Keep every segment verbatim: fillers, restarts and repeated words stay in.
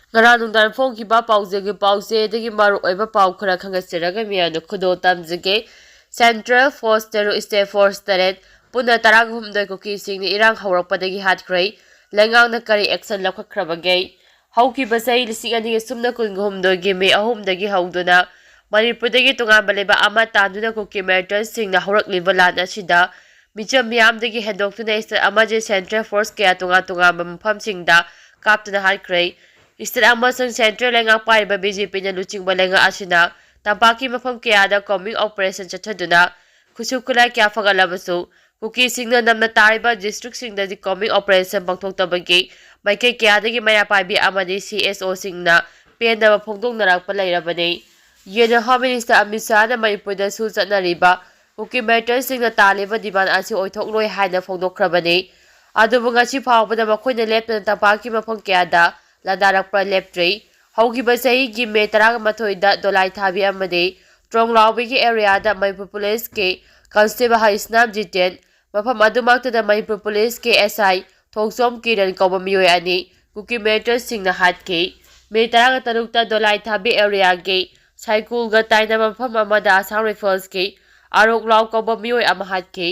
ꯉꯔꯥꯡ ꯅꯨꯡꯗꯥꯡ ꯐꯣꯡꯈꯤꯕ ꯄꯥꯎꯖꯦꯜꯒꯤ ꯄꯥꯎꯆꯦꯗꯒꯤ ꯃꯔꯨꯑꯣꯏꯕ ꯄꯥꯎ ꯈꯔ ꯈꯪꯒꯠꯆꯔꯒ ꯃꯤꯌꯥꯝꯗ ꯈꯨꯗꯣꯜ ꯇꯝꯖꯒꯦ꯫ Central Force ꯇꯔꯨꯛ, State Force ꯇꯔꯦꯠ, ꯄꯨꯟꯅ ꯇꯔꯥꯒ ꯍꯨꯝꯗꯣꯏ ꯀꯨꯀꯤꯁꯤꯡꯅ ꯏꯔꯥꯡ ꯍꯧꯔꯛꯄꯗꯒꯤ ꯍꯥꯠꯈ꯭ꯔꯦ꯫ ꯂꯩꯉꯥꯛꯅ ꯀꯔꯤ action ꯂꯧꯈꯠꯈ꯭ꯔꯕꯒꯦ? ꯍꯧꯈꯤꯕ ꯆꯍꯤ ꯂꯤꯁꯤꯡ ꯑꯅꯤꯒ ꯁꯨꯞꯅ ꯀꯨꯟꯒ ꯍꯨꯝꯗꯣꯏꯒꯤ ꯃꯦ ꯑꯍꯨꯝꯗꯒꯤ ꯍꯧꯗꯨꯅ ꯃꯅꯤꯄꯨꯔꯗꯒꯤ ꯇꯣꯉꯥꯟꯕ ꯂꯩꯕꯥꯛ ꯑꯃ ꯇꯥꯟꯗꯨꯅ ꯀꯨꯀꯤ militantꯁꯤꯡꯅ ꯍꯧꯔꯛꯂꯤꯕ ꯂꯥꯟ ꯑꯁꯤꯗ ꯃꯤꯆꯝ ꯃꯤꯌꯥꯝꯗꯒꯤ ꯍꯦꯟꯗꯣꯛꯇꯨꯅ state ꯑꯃꯗꯤ central force ꯀꯌꯥ ꯇꯣꯉꯥꯟ ꯇꯣꯉꯥꯟꯕ ꯃꯐꯝꯁꯤꯡꯗ ꯀꯥꯞꯇꯨꯅ ꯍꯥꯠꯈ꯭ꯔꯦ꯫ State ꯑꯃꯁꯨꯡ central ꯂꯩꯉꯥꯛ ꯄꯥꯏꯔꯤꯕ BJPꯅ ꯂꯨꯆꯤꯡꯕ ꯂꯩꯉꯥꯛ ꯑꯁꯤꯅ ꯇꯝꯄꯥꯛꯀꯤ ꯃꯐꯝ ꯀꯌꯥꯗ combing operation ꯆꯠꯊꯗꯨꯅ ꯈꯨꯠꯁꯨ ꯈꯨꯠꯂꯥꯏ ꯀꯌꯥ ꯐꯒꯠꯂꯕꯁꯨ, ꯀꯨꯀꯤꯁꯤꯡꯅ ꯅꯝꯅ ꯇꯥꯔꯤꯕ districtꯁꯤꯡꯗꯗꯤ combing operation ꯄꯥꯡꯊꯣꯛꯇꯕꯒꯤ ꯃꯥꯏꯀꯩ ꯀꯌꯥꯗꯒꯤ ꯃꯩꯔꯥ ꯄꯥꯏꯕꯤ ꯑꯃꯗꯤ CSOꯁꯤꯡꯅ ꯄꯦꯟꯗꯕ ꯐꯣꯡꯗꯣꯛꯅꯔꯛꯄ ꯂꯩꯔꯕꯅꯤ꯫ UN Home Minister ꯑꯃꯤꯠ ꯁꯥꯍꯅ ꯃꯅꯤꯄꯨꯔꯗꯁꯨ ꯆꯠꯅꯔꯤꯕ ꯀꯨꯀꯤ militantꯁꯤꯡꯅ ꯇꯥꯜꯂꯤꯕ demand ꯑꯁꯤ ꯑꯣꯏꯊꯣꯛꯂꯣꯏ ꯍꯥꯏꯅ ꯐꯣꯡꯗꯣꯛꯈ꯭ꯔꯕꯅꯤ꯫ ꯑꯗꯨꯕꯨ ꯉꯁꯤ ꯐꯥꯎꯕꯗ ꯃꯈꯣꯏꯅ ꯂꯦꯞꯇꯅ ꯇꯝꯄꯥꯛꯀꯤ ꯃꯐꯝ ꯀꯌꯥꯗ ꯂꯥꯟꯗꯥꯔꯛꯄ ꯂꯦꯞꯇ꯭ꯔꯤ꯫ ꯍꯧꯈꯤꯕ ꯆꯍꯤꯒꯤ ꯃꯦ ꯇꯔꯥꯃꯥꯊꯣꯏꯗ ꯗꯣꯂꯥꯏ ꯊꯥꯕꯤ ꯑꯃꯗꯤ ꯇ꯭ꯔꯣꯡꯂꯥꯎꯕꯤꯒꯤ areaꯗ ꯃꯅꯤꯄꯨꯔ policeꯀꯤ constable ꯍꯔꯤꯁꯅꯥꯝ ꯖꯤꯇꯦꯟ, ꯃꯐꯝ ꯑꯗꯨꯃꯛꯇꯗ ꯃꯅꯤꯄꯨꯔ policeꯀꯤ SI ꯊꯣꯡꯆꯣꯝ ꯀꯤꯔꯟ ꯀꯧꯕ ꯃꯤꯑꯣꯏ ꯑꯅꯤ ꯀꯨꯀꯤ militantꯁꯤꯡꯅ ꯍꯥꯠꯈꯤ꯫ ꯃꯦ ꯇꯔꯥꯒ ꯇꯔꯨꯛꯇ ꯗꯣꯂꯥꯏ ꯊꯥꯕꯤ areaꯒꯤ ꯁꯥꯏꯀꯨꯜꯒ ꯇꯥꯏꯅꯕ ꯃꯐꯝ ꯑꯃꯗ Assam Riflesꯀꯤ ꯑꯔꯣꯛ ꯂꯥꯎ ꯀꯧꯕ ꯃꯤꯑꯣꯏ ꯑꯃ ꯍꯥꯠꯈꯤ꯫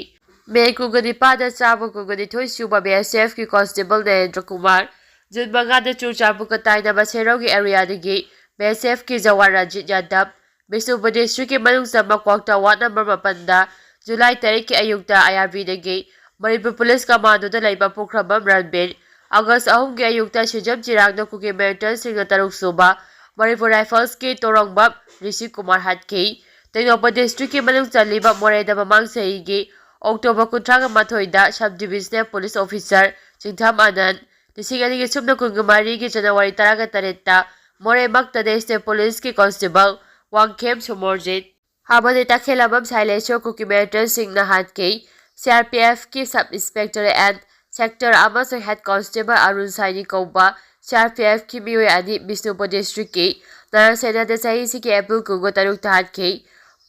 ꯃꯦ ꯀꯨꯟꯒ ꯅꯤꯄꯥꯟꯗ ꯆꯥꯝꯃ ꯀꯨꯟꯒ ꯅꯤꯊꯣꯏ ꯁꯨꯕ BSFꯀꯤ constable ꯅꯔꯦꯟꯗ꯭ꯔ ꯀꯨꯃꯥꯔ, ꯖꯨꯟ ꯃꯉꯥꯗ ꯆꯨꯔꯆꯥꯟꯄꯨꯔꯒ ꯇꯥꯏꯅꯕ ꯁꯦꯔꯧꯒꯤ areaꯗꯒꯤ BSFꯀꯤ ꯖꯋꯥꯟ ꯔꯟꯖꯤꯠ ꯌꯥꯗꯕ, ꯕꯤꯁꯅꯨꯄꯨꯔ districtꯀꯤ ꯃꯅꯨꯡ ꯆꯟꯕ ꯀ꯭ꯋꯥꯛꯇꯥ ward number ꯃꯥꯄꯟꯗ ꯖꯨꯂꯥꯏ ꯇꯔꯦꯠꯀꯤ ꯑꯌꯨꯛꯇ IRBꯗꯒꯤ ꯃꯅꯤꯄꯨꯔ police commandoꯗ ꯂꯩꯕ ꯄꯨꯈ꯭ꯔꯝꯕꯝ ꯔꯟꯕꯤꯔ, August ꯑꯍꯨꯝꯒꯤ ꯑꯌꯨꯛꯇ ꯁꯤꯖꯝ ꯆꯤꯔꯥꯡꯗ ꯀꯨꯀꯤ militantꯁꯤꯡꯅ ꯇꯔꯨꯛ ꯁꯨꯕ ꯃꯅꯤꯄꯨꯔ Riflesꯀꯤ ꯇꯣꯔꯣꯡꯕꯝ ꯔꯤꯁꯤ ꯀꯨꯃꯥꯔ ꯍꯥꯠꯈꯤ꯫ ꯇꯦꯡꯅꯧꯄꯜ districtꯀꯤ ꯃꯅꯨꯡ ꯆꯜꯂꯤꯕ ꯃꯣꯔꯦꯗ ꯃꯃꯥꯡ ꯆꯍꯤꯒꯤ October ꯀꯨꯟꯊ꯭ꯔꯥꯒ ꯃꯥꯊꯣꯏꯗ sub divisional police officer ꯆꯤꯡꯊꯝ ꯑꯅꯟ, ꯂꯤꯁꯤꯡ ꯑꯅꯤꯒ ꯁꯨꯞꯅ ꯀꯨꯟꯒ ꯃꯔꯤꯒꯤ January ꯇꯔꯥꯒ ꯇꯔꯦꯠꯇ ꯃꯣꯔꯦꯃꯛꯇꯗ state policeꯀꯤ constable ꯋꯥꯡꯈꯦꯝ ꯁꯣꯃꯣꯔꯖꯤꯠ ꯑꯃꯗꯤ ꯇꯈꯦꯂꯝꯕꯝ ꯁꯥꯏꯂꯦꯁꯣꯔ ꯀꯨꯀꯤ militantꯁꯤꯡꯅ ꯍꯥꯠꯈꯤ꯫ CRPFꯀꯤ sub inspector and sector ꯑꯃꯁꯨꯡ head constable ꯑꯔꯨꯟ ꯁꯥꯏꯅꯤ ꯀꯧꯕ CRPFꯀꯤ ꯃꯤꯑꯣꯏ ꯑꯅꯤ ꯕꯤꯁꯅꯨꯄꯨꯔ districtꯀꯤ ꯅꯔꯁꯦꯅꯥꯗ ꯆꯍꯤꯁꯤꯒꯤ April ꯀꯨꯟꯒ ꯇꯔꯨꯛꯇ ꯍꯥꯠꯈꯤ꯫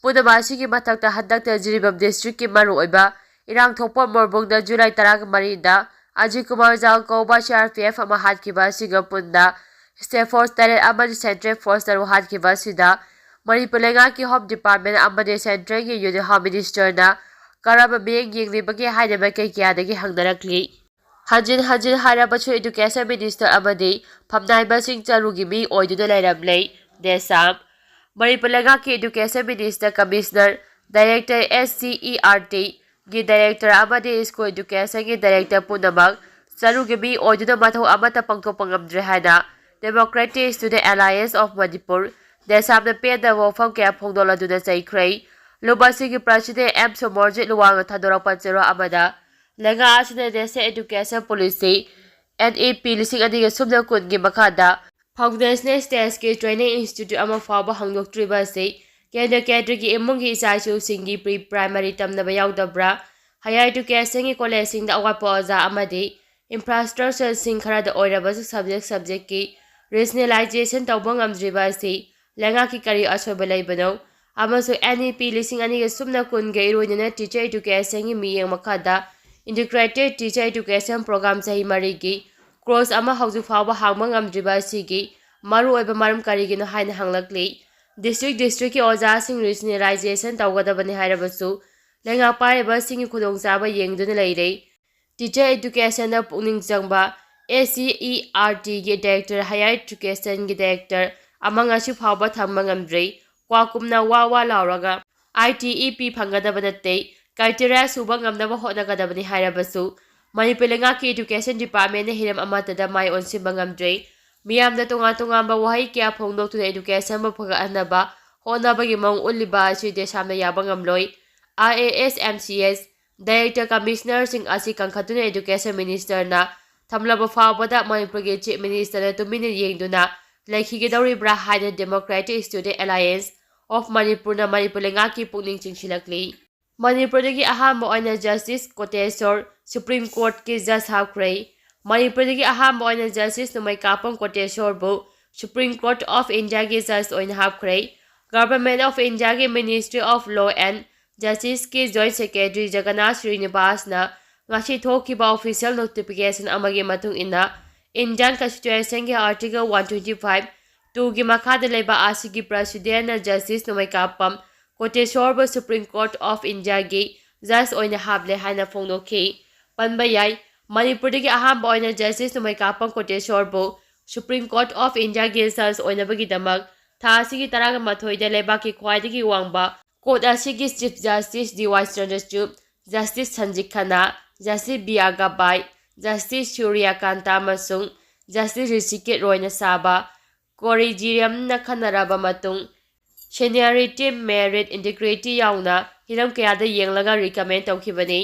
ꯄꯨꯝꯅꯃꯛ ꯑꯁꯤꯒꯤ ꯃꯊꯛꯇ ꯍꯟꯗꯛꯇ ꯖꯤꯔꯤꯕꯥꯝ districtꯀꯤ ꯃꯔꯨꯑꯣꯏꯕ ꯏꯔꯥꯡ ꯊꯣꯛꯄ ꯃꯣꯔꯕꯨꯡꯗ ꯖꯨꯂꯥꯏ ꯇꯔꯥꯒ ꯃꯔꯤꯗ ꯑꯖꯤꯠ ꯀꯨꯃꯥꯔ ꯖꯥꯜ ꯀꯧꯕ CRPF ꯑꯃ ꯍꯥꯠꯈꯤꯕ ꯑꯁꯤꯒ ꯄꯨꯟꯅ State Force ꯇꯔꯦꯠ ꯑꯃꯗꯤ Central Force ꯇꯔꯨꯛ ꯍꯥꯠꯈꯤꯕ ꯑꯁꯤꯗ ꯃꯅꯤꯄꯨꯔ ꯂꯩꯉꯥꯛꯀꯤ Home Department ꯑꯃꯗꯤ Central ꯒꯤ Union Home Minister ꯅ ꯀꯔꯝꯕ ꯃꯤꯠꯌꯦꯡ ꯌꯦꯡꯂꯤꯕꯒꯦ ꯍꯥꯏꯅ ꯃꯥꯏꯀꯩ ꯀꯌꯥꯗꯒꯤ ꯍꯪꯅꯔꯛꯂꯤ꯫ ꯍꯟꯖꯤꯟ ꯍꯟꯖꯤꯟ ꯍꯥꯏꯔꯕꯁꯨ Education Minister ꯑꯃꯗꯤ ꯐꯝꯅꯥꯏꯕꯁꯤꯡ ꯆꯔꯨꯒꯤ ꯃꯤ ꯑꯣꯏꯗꯨꯅ ꯂꯩꯔꯝꯂꯦ꯫ ꯗꯦꯁꯥꯝ꯫ ꯃꯅꯤꯄꯨꯔ ꯂꯩꯉꯥꯛꯀꯤ Education Minister, Commissioner, Director, S C E R T ꯒꯤ Director ꯑꯃꯗꯤ School Education ꯒꯤ Director ꯄꯨꯝꯅꯃꯛ ꯆꯔꯨꯒꯤ ꯃꯤ ꯑꯣꯏꯗꯨꯅ ꯃꯊꯧ ꯑꯃꯠꯇ ꯄꯥꯡꯊꯣꯛꯄ ꯉꯝꯗ꯭ꯔꯦ ꯍꯥꯏꯅ Democratic Student Alliance of Manipur, ꯗꯦꯁꯥꯝꯅ ꯄꯦꯟꯗꯕ ꯋꯥꯐꯝ ꯀꯌꯥ ꯐꯣꯡꯗꯣꯛꯂꯗꯨꯅ ꯆꯩꯈ꯭ꯔꯦ꯫ ꯂꯨꯞ ꯑꯁꯤꯒꯤ President ꯑꯦꯝ ꯁꯣꯃꯣꯔꯖꯤꯠ ꯂꯨꯋꯥꯡꯅ ꯊꯥꯗꯣꯔꯛꯄ ꯆꯦꯔꯣꯜ ꯑꯃꯗ ꯂꯩꯉꯥꯛ ꯑꯁꯤꯅ National Education Policy, N E P ꯂꯤꯁꯤꯡ ꯑꯅꯤꯒ ꯁꯨꯞꯅ ꯀꯨꯟꯒꯤ ꯃꯈꯥꯗ Foundational Stage ꯀꯤ Training Institute ꯑꯃ ꯐꯥꯎꯕ ꯍꯥꯡꯗꯣꯛꯇ꯭ꯔꯤꯕ ꯑꯁꯤ ꯀꯦꯟꯗ꯭ꯔ ꯀꯦꯟꯗ꯭ꯔꯒꯤ ꯏꯃꯨꯡꯒꯤ ꯏꯆꯥ ꯏꯁꯨꯁꯤꯡꯒꯤ pre primary ꯇꯝꯅꯕ ꯌꯥꯎꯗꯕ꯭ꯔꯥ? Higher Education ꯒꯤ college ꯁꯤꯡꯗ ꯑꯋꯥꯠꯄ ꯑꯣꯖꯥ ꯑꯃꯗꯤ infrastructure ꯁꯤꯡ ꯈꯔꯗ ꯑꯣꯏꯔꯕꯁꯨ subject subject ꯀꯤ regionalization ꯇꯧꯕ ꯉꯝꯗ꯭ꯔꯤꯕ ꯑꯁꯤ ꯂꯩꯉꯥꯛꯀꯤ ꯀꯔꯤ ꯑꯁꯣꯏꯕ ꯂꯩꯕꯅꯣ? ꯑꯃꯁꯨꯡ N E P ꯂꯤꯁꯤꯡ ꯑꯅꯤꯒ ꯁꯨꯞꯅ ꯀꯨꯟꯒ ꯏꯔꯣꯏꯅꯅ Teacher Education ꯒꯤ ꯃꯤꯠꯌꯦꯡ ꯃꯈꯥꯗ Integrated Teacher Education Program ꯆꯍꯤ ꯃꯔꯤꯒꯤ course ꯑꯃ ꯍꯧꯖꯤꯛ ꯐꯥꯎꯕ ꯍꯥꯡꯕ ꯉꯝꯗ꯭ꯔꯤꯕ ꯑꯁꯤꯒꯤ ꯃꯔꯨꯑꯣꯏꯕ ꯃꯔꯝ ꯀꯔꯤꯒꯤꯅꯣ ꯍꯥꯏꯅ ꯍꯪꯂꯛꯂꯤ꯫ District district ꯀꯤ ꯑꯣꯖꯥꯁꯤꯡ regionalization ꯇꯧꯒꯗꯕꯅꯤ ꯍꯥꯏꯔꯕꯁꯨ ꯂꯩꯉꯥꯛ ꯄꯥꯏꯔꯤꯕꯁꯤꯡꯒꯤ ꯈꯨꯗꯣꯡꯆꯥꯕ ꯌꯦꯡꯗꯨꯅ ꯂꯩꯔꯦ꯫ Teacher Education ꯗ ꯄꯨꯛꯅꯤꯡ ꯆꯪꯕ S C E R T ꯒꯤ Director, Higher Education ꯒꯤ Director ꯑꯃ ꯉꯁꯤ ꯐꯥꯎꯕ ꯊꯝꯕ ꯉꯝꯗ꯭ꯔꯤ꯫ ꯀ꯭ꯋꯥꯀꯨꯝꯅ ꯋꯥ ꯋꯥ ꯂꯥꯎꯔꯒ I T E P ꯐꯪꯒꯗꯕ ꯅꯠꯇꯦ, criteria ꯁꯨꯕ ꯉꯝꯅꯕ ꯍꯣꯠꯅꯒꯗꯕꯅꯤ ꯍꯥꯏꯔꯕꯁꯨ ꯃꯅꯤꯄꯨꯔ ꯂꯩꯉꯥꯛꯀꯤ Education Department ꯅ ꯍꯤꯔꯝ ꯑꯃꯠꯇꯗ ꯃꯥꯏ ꯑꯣꯟꯁꯤꯟꯕ ꯉꯝꯗ꯭ꯔꯤ꯫ ꯃꯤꯌꯥꯝꯗ ꯇꯣꯉꯥꯟ ꯇꯣꯉꯥꯟꯕ ꯋꯥꯍꯩ ꯀꯌꯥ ꯐꯣꯡꯗꯣꯛꯇꯨꯅ Education ꯕꯨ ꯐꯒꯠꯍꯟꯅꯕ ꯍꯣꯠꯅꯕꯒꯤ ꯃꯑꯣꯡ ꯎꯠꯂꯤꯕ ꯑꯁꯤ ꯗꯦꯁꯥꯝꯅ ꯌꯥꯕ ꯉꯝꯂꯣꯏ꯫ I A S, M C S, Director, Commissioner ꯁꯤꯡ ꯑꯁꯤ ꯀꯟꯈꯠꯇꯨꯅ Education Minister ꯅ ꯊꯝꯂꯕ ꯐꯥꯎꯕꯗ ꯃꯅꯤꯄꯨꯔꯒꯤ Chief Minister ꯅ ꯇꯨꯃꯤꯟꯅ ꯌꯦꯡꯗꯨꯅ ꯂꯩꯈꯤꯒꯗꯧꯔꯤꯕ꯭ꯔꯥ ꯍꯥꯏꯅ Democratic Student Alliance of Manipur ꯅ ꯃꯅꯤꯄꯨꯔ ꯂꯩꯉꯥꯛꯀꯤ ꯄꯨꯛꯅꯤꯡ ꯆꯤꯡꯁꯤꯜꯂꯛꯂꯤ꯫ ꯃꯅꯤꯄꯨꯔꯗꯒꯤ ꯑꯍꯥꯟꯕ ꯑꯣꯏꯅ Justice ꯀꯣꯇꯦꯁꯣꯔ Supreme Court ꯀꯤ Judge ꯍꯥꯞꯈ꯭ꯔꯦ꯫ ꯃꯅꯤꯄꯨꯔꯗꯒꯤ ꯑꯍꯥꯟꯕ ꯑꯣꯏꯅ Justice ꯅꯣꯡꯃꯩꯀꯥꯄꯝ ꯀꯣꯇꯦꯁꯣꯔꯕꯨ Supreme Court of India ꯒꯤ Judge ꯑꯣꯏꯅ ꯍꯥꯞꯈ꯭ꯔꯦ꯫ Government of India ꯒꯤ Ministry of Law and Justice ꯀꯤ Joint Secretary ꯖꯒꯟꯅꯥꯊ ꯁ꯭ꯔꯤꯅꯤꯕꯥꯁꯅ ꯉꯁꯤ ꯊꯣꯛꯈꯤꯕ official notification ꯑꯃꯒꯤ ꯃꯇꯨꯡ ꯏꯟꯅ, Indian Constitution ꯒꯤ Article one twenty five two ꯒꯤ ꯃꯈꯥꯗ ꯂꯩꯕ ꯑꯁꯤꯒꯤ President ꯅ Justice ꯅꯣꯡꯃꯩꯀꯥꯄꯝ ꯀꯣꯇꯦꯁꯣꯔꯕꯨ Supreme Court of India ꯒꯤ Judge ꯑꯣꯏꯅ ꯍꯥꯞꯂꯦ ꯍꯥꯏꯅ ꯐꯣꯡꯗꯣꯛꯈꯤ꯫ ꯄꯟꯕ ꯌꯥꯏ, ꯃꯅꯤꯄꯨꯔꯗꯒꯤ ꯑꯍꯥꯟꯕ ꯑꯣꯏꯅ Justice ꯅꯣꯡꯃꯩꯀꯥꯄꯝ ꯀꯣꯇꯦꯁꯣꯔꯕꯨ Supreme Court of India ꯒꯤ Judge ꯑꯣꯏꯅꯕꯒꯤꯗꯃꯛ ꯊꯥ ꯑꯁꯤꯒꯤ ꯇꯔꯥꯃꯥꯊꯣꯏꯗ ꯂꯩꯕꯥꯛꯀꯤ ꯈ꯭ꯋꯥꯏꯗꯒꯤ ꯋꯥꯡꯕ court ꯑꯁꯤꯒꯤ Chief Justice D Y Chandrachud, Justice Sanjiv Khanna, Justice B R Gavai, Justice Surya Kant ꯑꯃꯁꯨꯡ Justice ꯍ꯭ꯔꯤꯁꯤꯀꯦꯠ ꯔꯣꯏꯅ ꯁꯥꯕ collegium ꯅ ꯈꯟꯅꯔꯕ ꯃꯇꯨꯡ, seniority, merit, integrity ꯌꯥꯎꯅ ꯍꯤꯔꯝ ꯀꯌꯥꯗ ꯌꯦꯡꯂꯒ recommend ꯇꯧꯈꯤꯕꯅꯤ꯫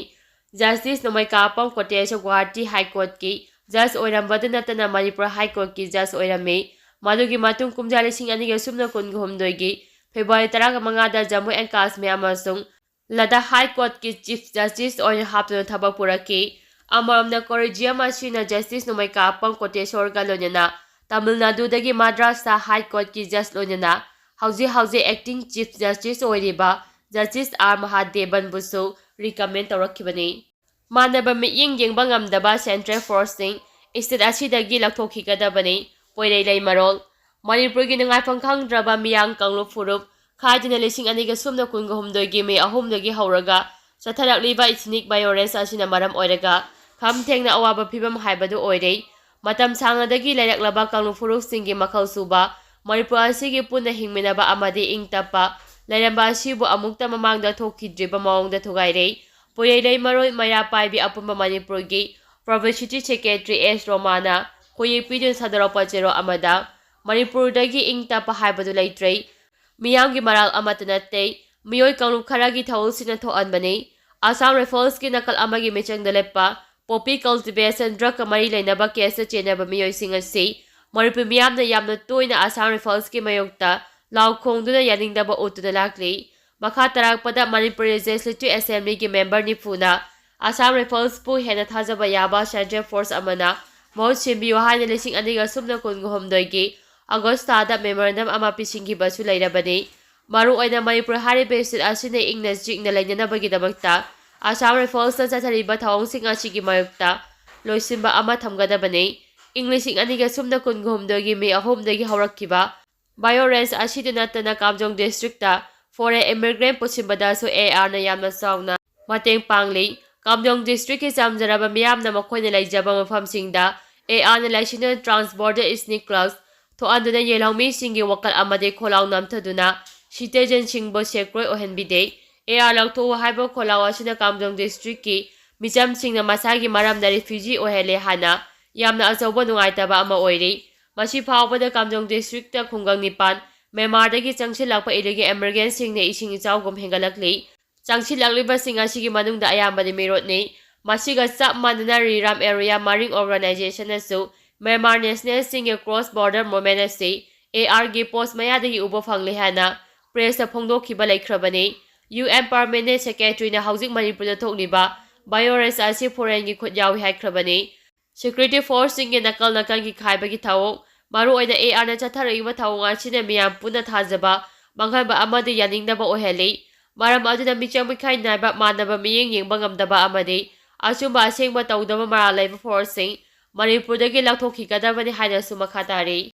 Justice ꯅꯣꯡꯃꯩꯀꯥꯄꯝ ꯀꯣꯇꯦꯁꯣꯔ ꯒꯨꯋꯥꯍꯥꯇꯤ High Court ꯀꯤ Judge ꯑꯣꯏꯔꯝꯕꯗ ꯅꯠꯇꯅ ꯃꯅꯤꯄꯨꯔ High Court ꯀꯤ Judge ꯑꯣꯏꯔꯝꯃꯤ꯫ ꯃꯗꯨꯒꯤ ꯃꯇꯨꯡ ꯀꯨꯝꯖꯥ ꯂꯤꯁꯤꯡ ꯑꯅꯤꯒ ꯁꯨꯞꯅ ꯀꯨꯟꯒ ꯍꯨꯝꯗꯣꯏꯒꯤ February ꯇꯔꯥꯃꯉꯥꯗ Jammu and Kashmir ꯑꯃꯁꯨꯡ Ladakh High Court ꯀꯤ Chief Justice ꯑꯣꯏꯅ ꯍꯥꯞꯇꯨꯅ ꯊꯕꯛ ꯄꯨꯔꯛꯈꯤ꯫ ꯑꯃꯔꯣꯝꯗ, collegium ꯑꯁꯤꯅ Justice ꯅꯣꯡꯃꯩꯀꯥꯄꯝ ꯀꯣꯇꯦꯁꯣꯔꯒ ꯂꯣꯏꯅꯅ ꯇꯥꯃꯤꯜ ꯅꯥꯗꯨꯗꯒꯤ ꯃꯗ꯭ꯔꯥꯁ High Court ꯀꯤ Judge ꯂꯣꯏꯅꯅ ꯍꯧꯖꯤꯛ ꯍꯧꯖꯤꯛ Acting Chief Justice ꯑꯣꯏꯔꯤꯕ Justice ꯑꯥꯔ ꯃꯍꯥꯗꯦꯕꯟꯕꯨꯁꯨ recommend ꯇꯧꯔꯛꯈꯤꯕꯅꯤ꯫ ꯃꯥꯟꯅꯕ ꯃꯤꯠꯌꯦꯡ ꯌꯦꯡꯕ ꯉꯝꯗꯕ central force ꯁꯤꯡ state ꯑꯁꯤꯗꯒꯤ ꯂꯧꯊꯣꯛꯈꯤꯒꯗꯕꯅꯤ꯫ ꯄꯣꯏꯔꯩ ꯂꯩꯃꯔꯣꯜ꯫ ꯃꯅꯤꯄꯨꯔꯒꯤ ꯅꯨꯡꯉꯥꯏꯐꯝ ꯈꯪꯗ꯭ꯔꯕ ꯃꯤꯌꯥꯝ ꯀꯥꯡꯂꯨꯞ ꯐꯨꯔꯨꯞ ꯈꯥꯏꯗꯨꯅ ꯂꯤꯁꯤꯡ ꯑꯅꯤꯒ ꯁꯨꯞꯅ ꯀꯨꯟꯒ ꯍꯨꯝꯗꯣꯏꯒꯤ May ꯑꯍꯨꯝꯗꯒꯤ ꯍꯧꯔꯒ ꯆꯠꯊꯔꯛꯂꯤꯕ ethnic violence ꯑꯁꯤꯅ ꯃꯔꯝ ꯑꯣꯏꯔꯒ ꯈꯝ ꯊꯦꯡꯅ ꯑꯋꯥꯕ ꯐꯤꯕꯝ ꯍꯥꯏꯕꯗꯨ ꯑꯣꯏꯔꯦ꯫ ꯃꯇꯝ ꯁꯥꯡꯅꯗꯒꯤ ꯂꯩꯔꯛꯂꯕ ꯀꯥꯡꯂꯨꯞ ꯐꯨꯔꯨꯞꯁꯤꯡꯒꯤ ꯃꯈꯜ ꯁꯨꯕ ꯃꯅꯤꯄꯨꯔ ꯑꯁꯤꯒꯤ ꯄꯨꯟꯅ ꯍꯤꯡꯃꯤꯟꯅꯕ ꯑꯃꯗꯤ ꯏꯪ ꯇꯞꯄ ꯂꯩꯔꯝꯕ ꯑꯁꯤꯕꯨ ꯑꯃꯨꯛꯇ ꯃꯃꯥꯡꯗ ꯊꯣꯛꯈꯤꯗ꯭ꯔꯤꯕ ꯃꯑꯣꯡꯗ ꯊꯨꯒꯥꯏꯔꯦ꯫ ꯄꯣꯏꯔꯩ ꯂꯩꯃꯔꯣꯜ ꯃꯩꯔꯥ ꯄꯥꯏꯕꯤ ꯑꯄꯨꯟꯕ ꯃꯅꯤꯄꯨꯔꯒꯤ Publicity Secretary ꯑꯦꯁ ꯔꯣꯃꯥꯅ ꯈꯣꯌꯦꯛ ꯄꯤꯗꯨꯅ ꯁꯟꯗꯣꯔꯛꯄ ꯆꯦꯔꯣꯜ ꯑꯃꯗ, ꯃꯅꯤꯄꯨꯔꯗꯒꯤ ꯏꯪ ꯇꯞꯄ ꯍꯥꯏꯕꯗꯨ ꯂꯩꯇ꯭ꯔꯦ꯫ ꯃꯤꯌꯥꯝꯒꯤ ꯃꯔꯥꯜ ꯑꯃꯠꯇ ꯅꯠꯇꯦ꯫ ꯃꯤꯑꯣꯏ ꯀꯥꯡꯂꯨꯞ ꯈꯔꯒꯤ ꯊꯧꯑꯣꯡꯁꯤꯡꯅ ꯊꯣꯛꯍꯟꯕꯅꯤ꯫ Assam Rifles ꯀꯤ ꯅꯥꯀꯜ ꯑꯃꯒꯤ ꯃꯤꯆꯪꯗ ꯂꯦꯞꯄ poppy cultivation drug ꯀ ꯃꯔꯤ ꯂꯩꯅꯕ case ꯇ ꯆꯦꯟꯅꯕ ꯃꯤꯑꯣꯏꯁꯤꯡ ꯑꯁꯤ ꯃꯅꯤꯄꯨꯔ ꯃꯤꯌꯥꯝꯅ ꯌꯥꯝꯅ ꯇꯣꯏꯅ Assam Rifles ꯀꯤ ꯃꯥꯌꯣꯛꯇ ꯂꯥꯎ ꯈꯣꯡꯗꯨꯅ ꯌꯥꯅꯤꯡꯗꯕ ꯎꯠꯇꯨꯅ ꯂꯥꯛꯂꯤ꯫ ꯃꯈꯥ ꯇꯥꯔꯛꯄꯗ ꯃꯅꯤꯄꯨꯔ Legislative Assembly ꯒꯤ member ꯅꯤꯐꯨꯅ Assam Rifles ꯄꯨ ꯍꯦꯟꯅ ꯊꯥꯖꯕ ꯌꯥꯕ central force ꯑꯃꯅ ꯃꯍꯨꯠ ꯁꯤꯟꯕꯤꯌꯨ ꯍꯥꯏꯅ ꯂꯤꯁꯤꯡ ꯑꯅꯤꯒ ꯁꯨꯞꯅ ꯀꯨꯟꯒ ꯍꯨꯝꯗꯣꯏꯒꯤ August ꯊꯥꯗ memorandum ꯑꯃ ꯄꯤꯁꯤꯟꯈꯤꯕꯁꯨ ꯂꯩꯔꯕꯅꯤ꯫ ꯃꯔꯨꯑꯣꯏꯅ ꯃꯅꯤꯄꯨꯔ ꯍꯥꯏꯔꯤꯕ state ꯑꯁꯤꯅ ꯏꯪꯅ ꯆꯤꯛꯅ ꯂꯩꯅꯅꯕꯒꯤꯗꯃꯛꯇ Assam Rifles ꯅ ꯆꯠꯊꯔꯤꯕ ꯊꯧꯑꯣꯡꯁꯤꯡ ꯑꯁꯤꯒꯤ ꯃꯥꯌꯣꯛꯇ ꯂꯣꯏꯁꯤꯟꯕ ꯑꯃ ꯊꯝꯒꯗꯕꯅꯤ꯫ ꯏꯪ ꯂꯤꯁꯤꯡ ꯑꯅꯤꯒ ꯁꯨꯞꯅ ꯀꯨꯟꯍꯨꯝꯗꯣꯏꯒꯤ ꯃꯦ ꯑꯍꯨꯝꯗꯒꯤ ꯍꯧꯔꯛꯈꯤꯕ violence ꯑꯁꯤꯗ ꯅꯠꯇꯅ ꯀꯥꯝꯖꯣꯡ district foreign immigrant ꯄꯨꯁꯤꯟꯕꯗꯁꯨ AR ꯅ ꯌꯥꯝꯅ ꯆꯥꯎꯅ ꯃꯇꯦꯡ ꯄꯥꯡꯂꯤ꯫ ꯀꯥꯝꯖꯣꯡ district ꯀꯤ ꯆꯝꯖꯔꯕ ꯃꯤꯌꯥꯝꯅ ꯃꯈꯣꯏꯅ ꯂꯩꯖꯕ ꯃꯐꯝꯁꯤꯡꯗ AR ꯅ ꯂꯩꯁꯤꯟꯗꯨꯅ trans border sneakers ꯊꯣꯛꯍꯟꯗꯨꯅ ꯌꯦꯜꯍꯧꯃꯤꯁꯤꯡꯒꯤ ꯋꯥꯈꯜ ꯑꯃꯗꯤ ꯈꯣꯜꯂꯥꯎ ꯅꯝꯊꯗꯨꯅ citizen ꯁꯤꯡꯕꯨ ꯁꯦꯀ꯭ꯔꯣꯏ ꯑꯣꯏꯍꯟꯕꯤꯗꯦ꯫ AR ꯂꯧꯊꯣꯛꯎ ꯍꯥꯏꯕ ꯈꯣꯜꯂꯥꯎ ꯑꯁꯤꯅ ꯀꯥꯝꯖꯣꯡ district ꯀꯤ ꯃꯤꯆꯝꯁꯤꯡꯅ ꯃꯁꯥꯒꯤ ꯃꯔꯝꯅ refugee ꯑꯣꯏꯍꯜꯂꯦ ꯍꯥꯏꯅ ꯌꯥꯝꯅ ꯑꯆꯧꯕ ꯅꯨꯡꯉꯥꯏꯇꯕ ꯑꯃ ꯑꯣꯏꯔꯤ꯫ ꯃꯁꯤ ꯐꯥꯎꯕꯗ ꯀꯥꯝꯖꯣꯡ district ꯈꯨꯡꯒꯪ ꯅꯤꯄꯥꯟ ꯃ꯭ꯌꯥꯟꯃꯥꯔꯗꯒꯤ ꯆꯪꯁꯤꯜꯂꯛꯄ illegal immigrant ꯁꯤꯡꯅ ꯏꯁꯤꯡ ꯏꯆꯥꯎꯒꯨꯝ ꯍꯦꯟꯒꯠꯂꯛꯂꯤ꯫ ꯆꯪꯁꯤꯜꯂꯛꯂꯤꯕꯁꯤꯡ ꯑꯁꯤꯒꯤ ꯃꯅꯨꯡꯗ ꯑꯌꯥꯝꯕꯗꯤ ꯃꯤꯔꯣꯠꯅꯤ꯫ ꯃꯁꯤꯒ ꯆꯞ ꯃꯥꯟꯅꯅ ꯔꯤꯔꯥꯝ ꯑꯦꯔꯤꯌꯥ ꯃꯔꯤꯡ organization ꯅꯁꯨ ꯃ꯭ꯌꯥꯟꯃꯥꯔ national ꯁꯤꯡꯒꯤ cross border movement ꯑꯁꯤ AR ꯒꯤ post ꯃꯌꯥꯗꯒꯤ ꯎꯕ ꯐꯪꯂꯦ ꯍꯥꯏꯅ press ꯇ ꯐꯣꯡꯗꯣꯛꯈꯤꯕ ꯂꯩꯈ꯭ꯔꯕꯅꯤ꯫ UN permanent secretary ꯅ ꯍꯧꯖꯤꯛ ꯃꯅꯤꯄꯨꯔꯗ ꯊꯣꯛꯂꯤꯕ violence ꯑꯁꯤ foreign ꯒꯤ ꯈꯨꯠ ꯌꯥꯎꯏ ꯍꯥꯏꯈ꯭ꯔꯕꯅꯤ꯫ Security force ꯁꯤꯡꯒꯤ ꯅꯥꯀꯜ ꯅꯥꯀꯜꯒꯤ ꯈꯥꯏꯕꯒꯤ ꯊꯧꯑꯣꯡ, ꯃꯔꯨꯑꯣꯏꯅ AR ꯅ ꯆꯠꯊꯔꯛꯂꯤꯕ ꯊꯧꯑꯣꯡ ꯑꯁꯤꯅ ꯃꯤꯌꯥꯝ ꯄꯨꯟꯅ ꯊꯥꯖꯕ ꯃꯥꯡꯍꯟꯕ ꯑꯃꯗꯤ ꯌꯥꯅꯤꯡꯗꯕ ꯑꯣꯏꯍꯜꯂꯤ꯫ ꯃꯔꯝ ꯑꯗꯨꯅ ꯃꯤꯆꯪ ꯃꯤꯈꯥꯏ ꯅꯥꯏꯕ ꯃꯥꯟꯅꯕ ꯃꯤꯠꯌꯦꯡ ꯌꯦꯡꯕ ꯉꯝꯗꯕ ꯑꯃꯗꯤ ꯑꯆꯨꯝꯕ ꯑꯁꯦꯡꯕ ꯇꯧꯗꯕ ꯃꯔꯥꯜ ꯂꯩꯕ force ꯁꯤꯡ ꯃꯅꯤꯄꯨꯔꯗꯒꯤ ꯂꯧꯊꯣꯛꯈꯤꯒꯗꯕꯅꯤ ꯍꯥꯏꯅꯁꯨ ꯃꯈꯥ ꯇꯥꯔꯤ꯫